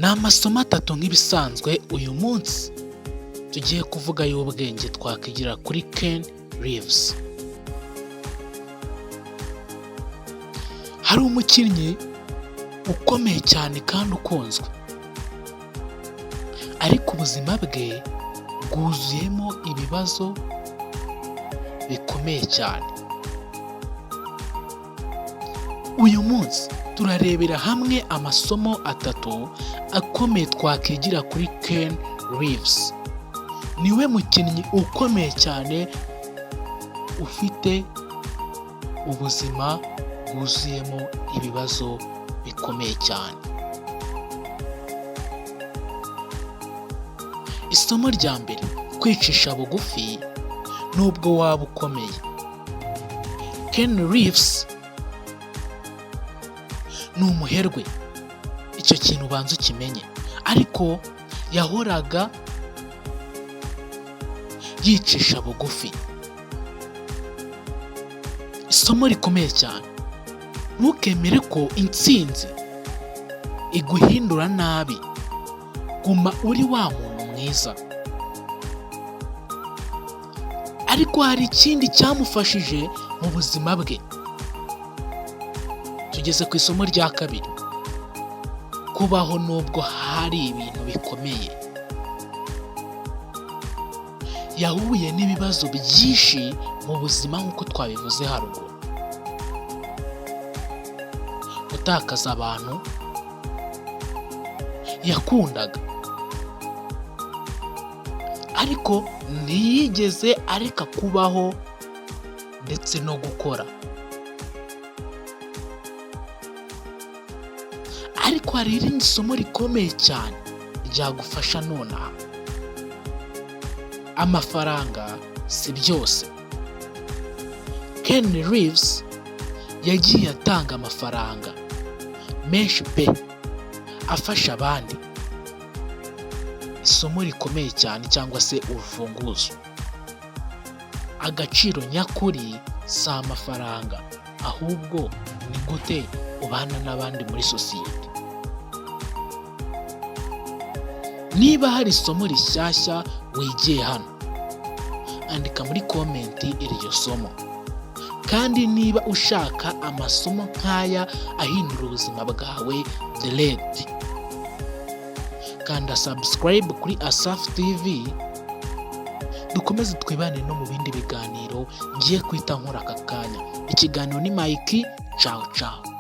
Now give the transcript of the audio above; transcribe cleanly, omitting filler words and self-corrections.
Ni amasomo atatu nk'ibisanzwe uyu munsi tugiye kuvuga y'ubwenge twakwigira kuri Ken Reeves. Hari umukinnyi ukomeye cyane kandi ukunzwe, ariko ubuzima bwe bwuzuyemo ibibazo bikomeye cyane. Uyu munsi turarebera hamwe amasomo atatu akomeye twakwigira kuri Ken Reeves. Niwe mukinnyi ukomeye cyane ufite ubuzima bwuzuyemo ibibazo bikomeye cyane. Isomo rya mbere: kwicisha bugufi nubwo waba ukomeye. Ken Reeves ni umuherwe, icyo kintu ubanza ukimenye, ariko yahoraga yicisha bugufi. Isomo rikomeye cyane: ntukemere ko intsinzi iguhindura nabi, guma uri wa muntu mwiza. Ariko hari ikindi cyamufashije mu buzima bwe. Tugeze ku isomo rya kabiri: kubaho nubwo hari ibintu bikomeye. Yahuye n'ibibazo byinshi mu buzima nk'uko twabivuze haruguru. Gutakaza abantu yakundaga, ariko ntiyigeze areka kubaho ndetse no gukora. Ariko hari irindi somo rikomeye cyane ryagufasha nonaha: amafaranga si byose. Ken Reeves yagiye atanga amafaranga menshi pe, afasha abandi. Isomo rikomeye cyane cyangwa se urufunguzo: agaciro nyakuri si amafaranga, ahubwo ni gute ubana n'abandi muri sosiyete. Niba hari isomo rishyashya wigiye hano, andika muri comment iryo somo. Kandi niba ushaka amasomo nk'aya ahindura ubuzima bwawe direct, kanda subscribe kuri Asafu TV, dukomeze twibane no mu bindi biganiro ngiye kwita nkora aka kanya. Ikiganiro ni Mike, cawu cawu.